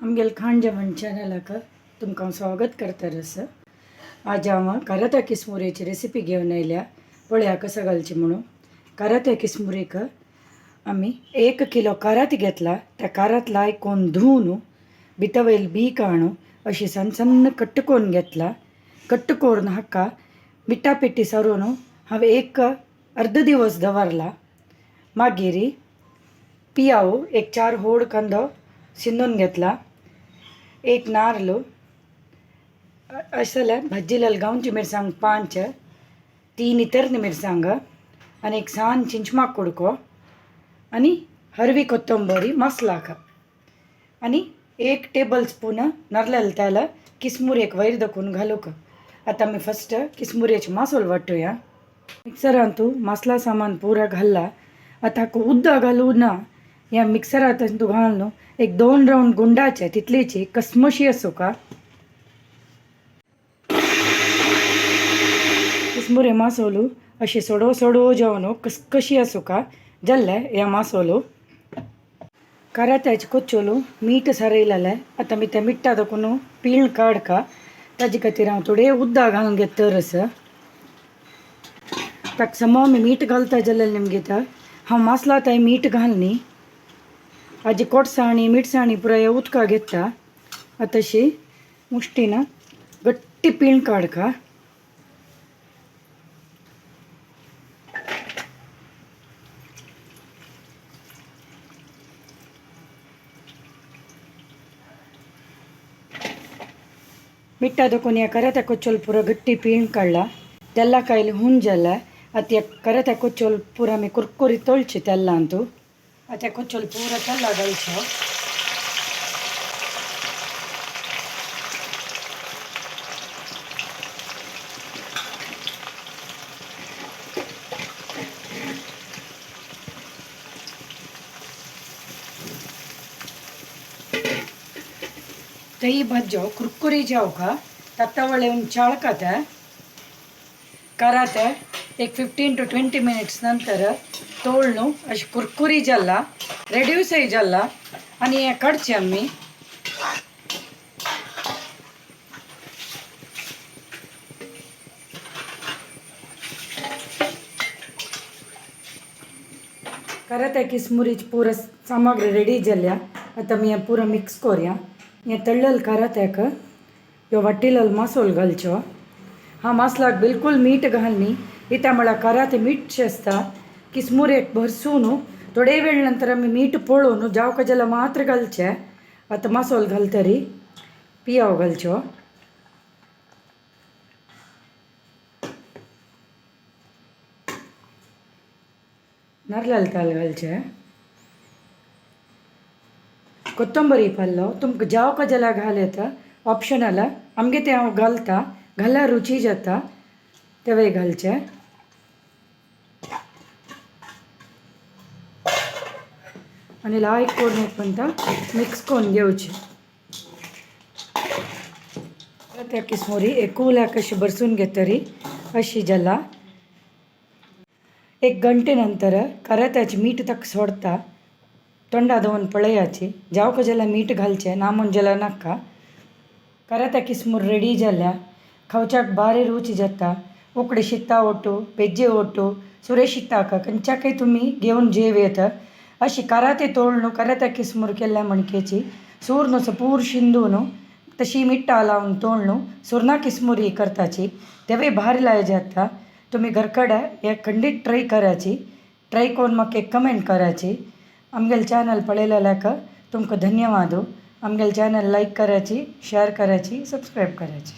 आमगेल खाण जेवण चॅनलाक तुमकां स्वागत करता रस. आज हांव कारात्या किसमुरेची रेसिपी घेवन आयल्या. पळया कसो घालची म्हणून. कारात्या किसमुरेक आमी 1 किलो कारात घेतला. त्या कारात लायकोन धुवन भितर वयल बी काणू अशी सन्न सन्न कट्ट करून घेतला. कट्ट करून हाका मिठा पेटी सारून हांवें एक अर्द दिवस दवरला. मागीर पियाव एक 4 होड कांदो शिंदून घेतला, 1 नारळ, अशें जाल्यार भाजिलेले गांवची मिरसांग 5, 3 इतरनी मिरसांग आनी एक सान चिंचमा कुडको आनी हरवी कोथंबरी मसलाक आनी 1 टेबल स्पून नारळाचें तेल किसमुरेक वयर दखून घालूंक. आतां आमी फस्ट किसमुरेचे मासोल वांटुया. मिक्सरांत तूं मसला सामान पुरा घालला. आतां हाका उदक घालूं ना, ह्या मिक्सरांत तूं घाल न्हू एक 2 रावंड गुंडाचे तितलीची कसमशी आसूं का. किसमुरे मासोलू अशें सोडो सोडो जेवण कसकशी आसूं का जाल्लें ह्या मासोलू. कारात्याचे कोच्चोलू मीठ सारयलेलें. आतां आमी तें मिठा दाखोवन पीळ काडका. ताजे खातीर हांव थोडें उदक घालून घेता रस. ताका समो आमी मीठ घालता जाल्यार निमगेता हांव मासला ताय मीठ घालनी. आजी कोटसाणी मिरसाणी पुराय उदका घेता. आतां अशी मुश्टीन गट्टी पीळ काडका. मिठा दखून ह्या करात्या कोचोल पुरो गट्टी पीळ काडला. तेल्ला कायल हुन जाल्या. आतां ह्या करात्या कोचोल पुरो आमी कुरकुरीत तळचे तेल्लांतू. आतां कोचोल पुरो तेल्ला घालचो. तई भाजो कुरकुरी जाव का तत्तावळे चाळकात करात एक 15 to 20 minutes नंतर तोळणू अशी कुरकुरी जाल्ला, रेड्यूसय जाल्ला आनी हें काडचें आमी. करात्या किसमुरीची पुरा सामग्री रेडी जाल्या. आतां आमी हें पुरो मिक्स करुया. हें तळ्ळेल करात्याक ह्यो वाटिलेलो मासोल घालचो. हा मासलाक बिलकुल मीठ घालनी. इत्या म्हळ्यार कराते मीठ आसता. किसमुरेक भरसून थोडे वेळ नंतर आमी मीठ पळोवन जावका जाल्यार मात्र घालचें. आतां मासोल घालतरी पियाव घालचो. नारळाचें तेल घालचें. कोथंबरी पल्लो तुमकां जावका जाल्यार घाल येता, ऑप्शनल. आमगे तें हांव घालता, घाल्यार रुची जाता तेवय घालचें. आनी लायक करून एक म्हणटा मिक्स करून घेवचें. त्या किसमुरी एक कुल्याक अशी भरसून घेतरी अशी जाला. 1 घंटे नंतर करात्याचें मीठ ताका सोडता. तोंडा दवरून पळयाची जावका जाल्यार मीठ घालचें, ना म्हूण जाल्यार नाका. करात्या किसमूर रेडी जाल्या. खावच्याक बारी रुची जाता. उकडी शिता ओटू, पेजे ओटू, सुरे शिताक खंयच्याकय तुमी घेवन जेव येता. अशी कराते तोळ्ळू करात्या किसमूर केल्या मणकेची सूर न्हू पूर शिंदू न्हू तशी मिठा लावन तोळ्ळू सुरना किसमुरी करताची तेवय भारी लाय जाता. तुमी घरकडे हे खंडीत ट्राय कराची. ट्राय करून म्हाका एक कमेंट कराची. आमगेले चॅनल पळयलेल्याक तुमकां धन्यवाद. आमगेले चॅनल लायक कराची, शेअर कराची, सबस्क्रायब कराची.